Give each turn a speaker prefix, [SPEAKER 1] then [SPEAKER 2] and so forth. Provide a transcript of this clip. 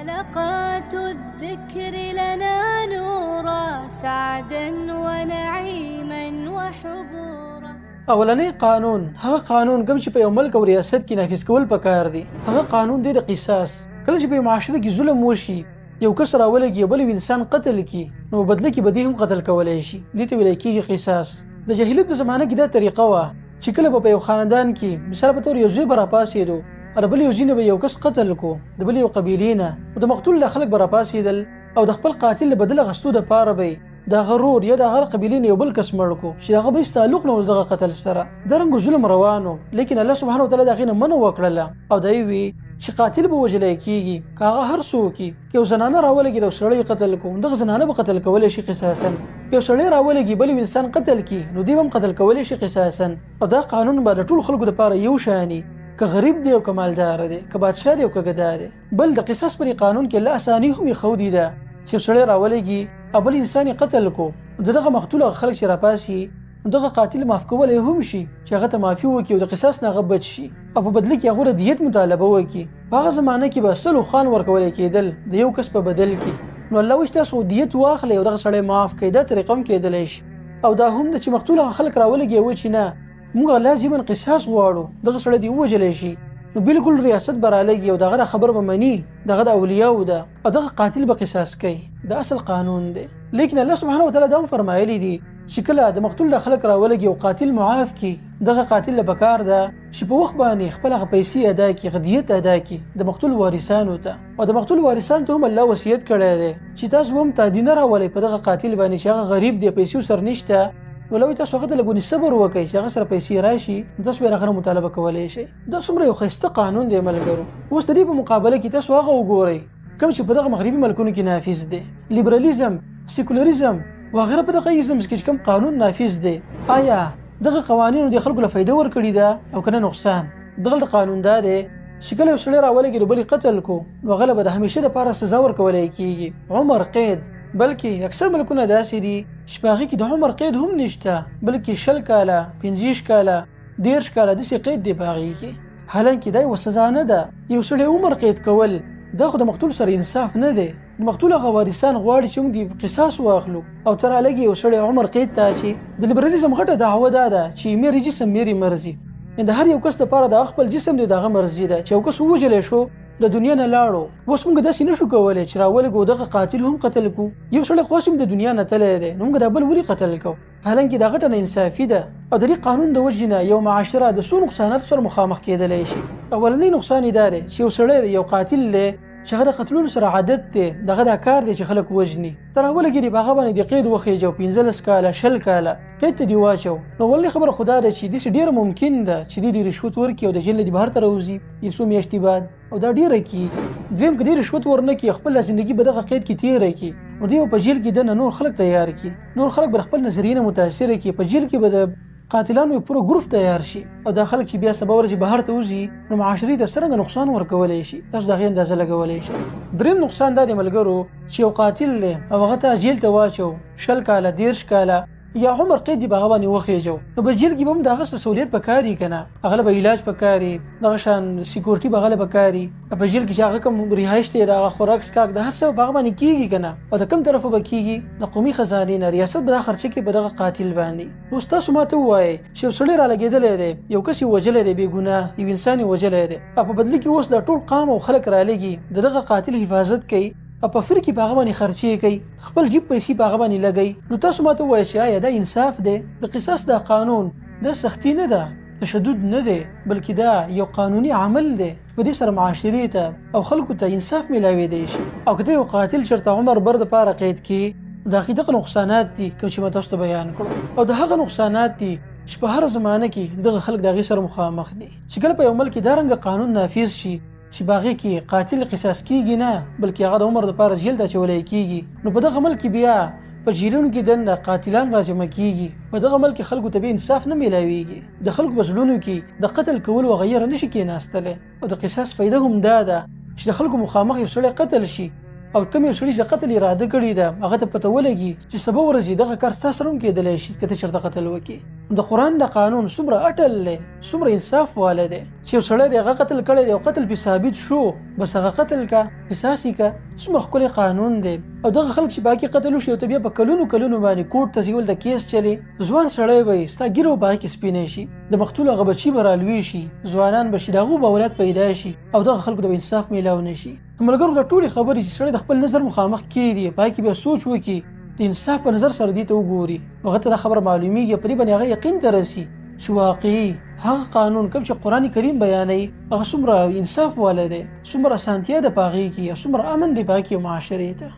[SPEAKER 1] حلقات الذكر لنا نورا سعدا ونعيما وحبورا.
[SPEAKER 2] اولنی قانون هغه قانون کوم چې په یو ملک او ریاست کې نافذ کول پکار دی، هغه قانون دی د قصاص. کله چې په یو معاشره کې ظلم وشي، یو کس راولږي بل یو انسان قتل کی، نو بدله کې به دی هم قتل کولی شي. دې ته ویل کېږي قصاص. د جاهلیت په زمانه کې دا طریقه وه چې کله به په یو خاندان کې مثال په تور یو زوی به راپاڅېدو او د بل یو ځینې به یو کس قتل کو، د بل یو قبیلې نه، نو د مقتول له خلک به راپاڅېدل او د خپل قاتل له بدله اخیستو دپاره به یې د هغه ورور یا د هغه قبیلې نه یو بل کس مړ کو چې هغه به هېڅ تعلق نه و دغه قتل سره. دا رنګ ظلم روان و، لیکن الله سبحانه وتعالی د هغې نه منع وکړله او دا یې وی چې قاتل به وژلی کېږي که هغه هر څوک وي. که یو زنانه راولګي یو سړی قتل کو، دغه زنانه به قتل کولی شي قصاصا. که یو سړی راولګي بل یو انسان قتل کړي، نو دی به هم قتل کولی شي قصاصا. او دا قانون به د ټولو خلکو دپاره یو شان وي، که غریب دی او که مالدار دی، که بادشاه دی او که ګدا دی. بل د قصاص پر قانون کې الله اساني هم ایښودې ده چې یو سړی راولګي او بل انسان یې قتل کو، د دغه مقتول هغه خلک چې راپاڅي دغه قاتل معاف کولی هم شي چې هغه ته معافي وکړي او د قصاص نه هغه بچ شي، او په بدله کې هغه د دیت مطالبه وکړي. په هغه زمانه کې به 100 اوښان ورکولی کېدل د یو کس په بدل کې. نو الله وایي چې تاسو دیت واخلئ او دغه سړی معاف کړئ. دا طریقه هم کېدلی شي. او دا هم ده چې مقتول هغه خلک راولګي وایي چې نه، موږ لازما قصاص غواړو، دغه سړی دې ووژلی شي، نو بالکل ریاست به رالږي او د هغه خبره به مني، د هغه د اولیاو ده، او دغه قاتل به قصاص کوي. دا اصل قانون دی. لیکن الله سبحانه وتعالی دا هم فرمایلی دي چې کله د مقتول د خلک راولګي او قاتل معاف کړي، دغه قاتل له پکار ده چې په وخت باندې خپل هغه پیسې ادا کړي، هغه دیت ادا کړي د مقتول وارثانو ته. او د مقتول وارثانو ته هم الله وصیت کړی دی چې تاسو هم تادي نه راولئ په دغه قاتل باندې چې هغه غریب دی، پیسې ورسره نشته، نو لوی تاسو هغه ته لږ صبر وکړئ چې هغه سره پیسې راشي، نو تاسو به هغه مطالبه کولی شئ. دا څومره یو ښایسته قانون دی ملګرو. اوس د دې په مقابله کې تاسو هغه وګورئ کوم چې په دغه مغربي ملکونو کې نافذ دی، لیبرالیزم، سیکولریزم وغیره. په دغه ایزمز کې چې کوم قانون نافذ دی، آیا دغه قوانینو د خلکو له فایده ورکړې ده او که نه نقصان؟ دغلته قانون دا دی چې کله یو سړی راولګي نو بل یې قتل کو، نو هغه له به د همیشه دپاره سزا ورکولی کېږي، عمر قید. بلکې اکثر ملکونه داسې دي چې په هغې کې د عمر قید هم نشته، بلکې 20 کاله، 25 کاله، 30 کاله داسې قید دی په هغې کې. حالانکه دا یوه سزا نه ده. یو سړی عمر قید کول دا خو د مقتول سره انصاف نه دی. د مقتول هغه وارثان غواړي چې موږ دې قصاص واخلو، او ته رالږي یو سړی عمر قید ته اچي. د لیبرالیزم غټه دعوه دا ده چې میري جسم میري مرضي، د هر یو کس دپاره د هغه خپل جسم دی، د هغه مرضي ده چې یو کس ووژلی شو د دنیا نه لاړو. اوس موږ داسې نه شو کولی چې راولګو دغه قاتل هم قتل کړو. یو سړی خو هسې هم د دنیا نه تللی دی، نو موږ دا بل ولې قتل کوو؟ حالانکه دا غټه ناانصافي ده. او د دې قانون د وجې نه یو معاشره د څو نقصاناتو سره مخامخ کېدلی شي. اولنی نقصان یې دا دی چې یو سړی دی، یو قاتل دی چې هغه د قتلونو سره عادت دی، دغه دا کار دی چې خلک وژني، تر راولګي دې په هغه باندې د قید وخېژي او 15 کاله 20 کاله قید ته دې واچو. نو اولنی خبره خو دا ده چې داسې ډېره ممکن ده چې دې رشوت ورکړي او د جېل نه دې بهر ته راوځي یو څو میاشتې بعد، او دا ډېره کېږي. دویم، که دې رشوت ورنه کړي خپله زندګي به دغه قید کې تېره کړي، نو دی به په جېل کې دننه نور خلک تیار کړي، نور خلک به خپل نظریې نه متاثره کړي، په جېل کې به د قاتلانو یو پوره ګروپ تیار شي، او دا خلک چې بیا سبا ورځې بهر ته وځي نو معاشرې ته څرنګه نقصان ورکولی شي، تاسو د هغې اندازه لګولی شئ. دریم نقصان دا دی ملګرو چې یو قاتل دی او هغه ته جېل ته واچو 20 کاله 30 کاله یا عمر قید دې په هغه باندې وخېژو، نو په جېل کې به هم د هغه څه سهولیت پکار وي که نه، هغه له به علاج پکار وي، دغه شان سیکورټي به هغه له پکار وي، په جېل کې چې هغه کوم رهایش دی، د هغه خوراک څښاک د هر څه په هغه باندې کېږي که نه، او د کوم طرفه به کېږي؟ د قومي خزانې نه ریاست به دا خرچه کوي په دغه قاتل باندې. اوس تاسو ما ته ووایئ چې یو سړی رالګېدلی دی، یو کس یې وژلی دی، بې ګناه یو انسان یې وژلی دی، او په بدله کې اوس دا ټول قام او خلک رالږي د دغه قاتل حفاظت کوي او په فر کې په هغه باندې خرچې کوي، خپل جیب پیسې په هغه باندې لګوي، نو تاسو ما ته ووایئ چې آیا دا انصاف دی؟ د قصاص دا قانون دا سختي نه ده، تشدد نه دی، بلکې دا یو قانوني عمل دی. په دې سره معاشرې ته او خلکو ته انصاف میلاوېدی شي. او که ته یو قاتل چېرته عمر بر دپاره قید کړې، د هغې دغه نقصانات دي کوم چې ما تاسو ته بیان کړو، او د هغه نقصانات دي چې په هره زمانه کې دغه خلک د هغې سره مخامخ دي. چې کله په یو ملک کې دا رنګه قانون نافذ شي چې په هغې کې قاتل قصاص کېږي نه، بلکې هغه د عمر دپاره جېل ته اچولی کېږي، نو په دغه ملک کې بیا په جېلونو کې دننه قاتلان راجمع کېږي، په دغه ملک کې خلکو ته بیا انصاف نه میلاویږي، د خلکو په زړونو کې د قتل کولو هغه یره نشي کېناستلی. او د قصاص فایده هم دا ده چې د خلکو مخامخ یو سړی قتل شي او کوم یو سړي چې قتل اراده کړې ده هغه ته پته ولګي چې سبا ورځې دغه کار ستا سره هم کېدلی شي که ته چېرته قتل وکړې. د قرآن د قانون څومره اټل دی، څومره انصاف والی دی چې یو سړی دی هغه قتل کړی دی او قتل پې ثابت شو، بس هغه قتل کا، قصاص یې کا. څومره ښکلی قانون دی. او دغه خلک چې باقي قتل وشي او ته بیا په کلونو کلونو باندې کوټ ته ځي، ولته کیس چلې، ځوان سړی به یې، ستا ږیره به په هغه کې سپینه شي، د مقتول هغه بچي به رالوی شي، ځوانان به شي، د هغو به اولاد پیدا شي او دغه خلکو ته به انصاف میلاو نه شي. ملګرو دا ټولې خبرې چې سړی د خپل نظر مخامخ کېږي، په هغې کې بیا سوچ وکړي، د انصاف په نظر سره دې ته وګوري، هغه ته دا خبره معلومیږي، په دې باندې هغه یقین ته رسي چې واقعي هغه قانون کوم چې قرآن کریم بیانوي هغه څومره انصاف والی دی، څومره اسانتیا ده په هغې کې، څومره امن دی په هغې کې معاشرې ته.